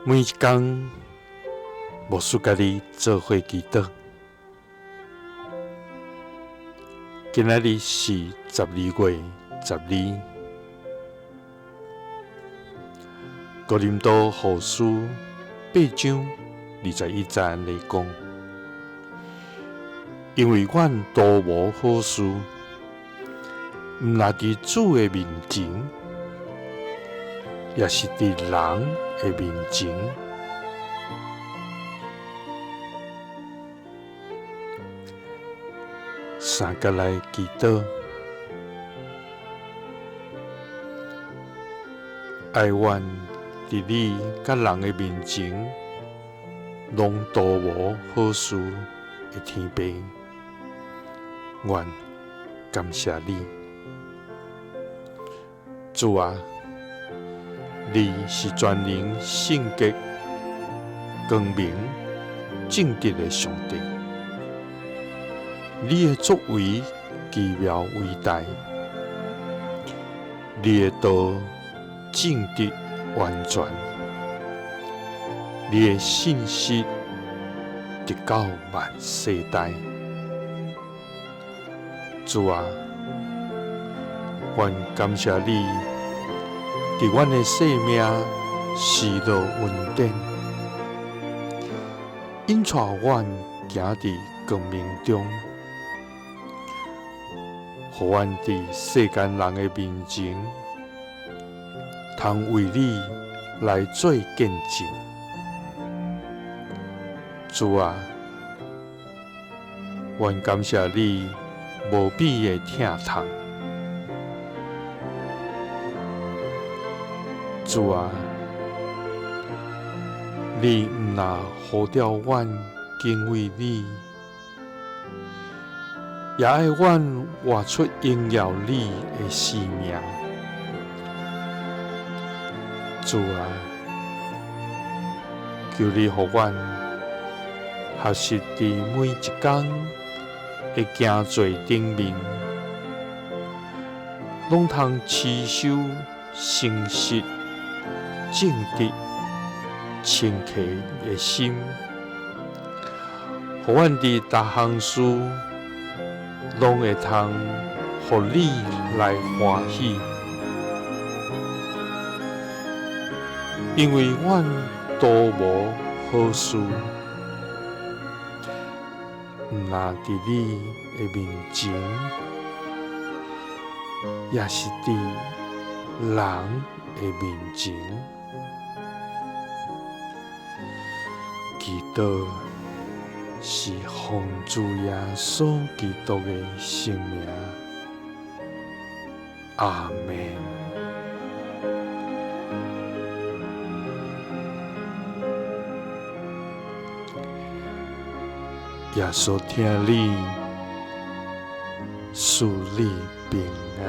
每一工，牧師佮你做伙祈禱。今仔日是12月12，哥林多後書8章21節按呢講：因為阮都無好事，毋若佇主的面前，也是佇人的面前。三佮來祈禱，哀阮佇你佮人的面前，攏都無好事的天父，阮感謝你，主啊！你是全能、聖潔、光明、正直的上帝，你的作為奇妙偉大，你的道正直完全，你的信實直到萬世代。主啊，阮感謝你。佇阮的生命施落恩典，引帶阮行佇光明中，予阮佇世間人的面前，通為你來做見證。主啊，阮感謝你無比的疼痛。主啊，你毋若呼召阮敬畏你，也愛阮活出榮耀你的生命。主啊，求你予阮學習佇每一工的行做頂面，攏通持守誠實、正直、清潔的心，予阮佇逐項事攏會通予你來歡喜，因為阮都無好事，毋若佇你的面前，也是佇人的面前。祈禱是奉主耶穌基督的聖名，阿們。耶穌疼你，賜你平安。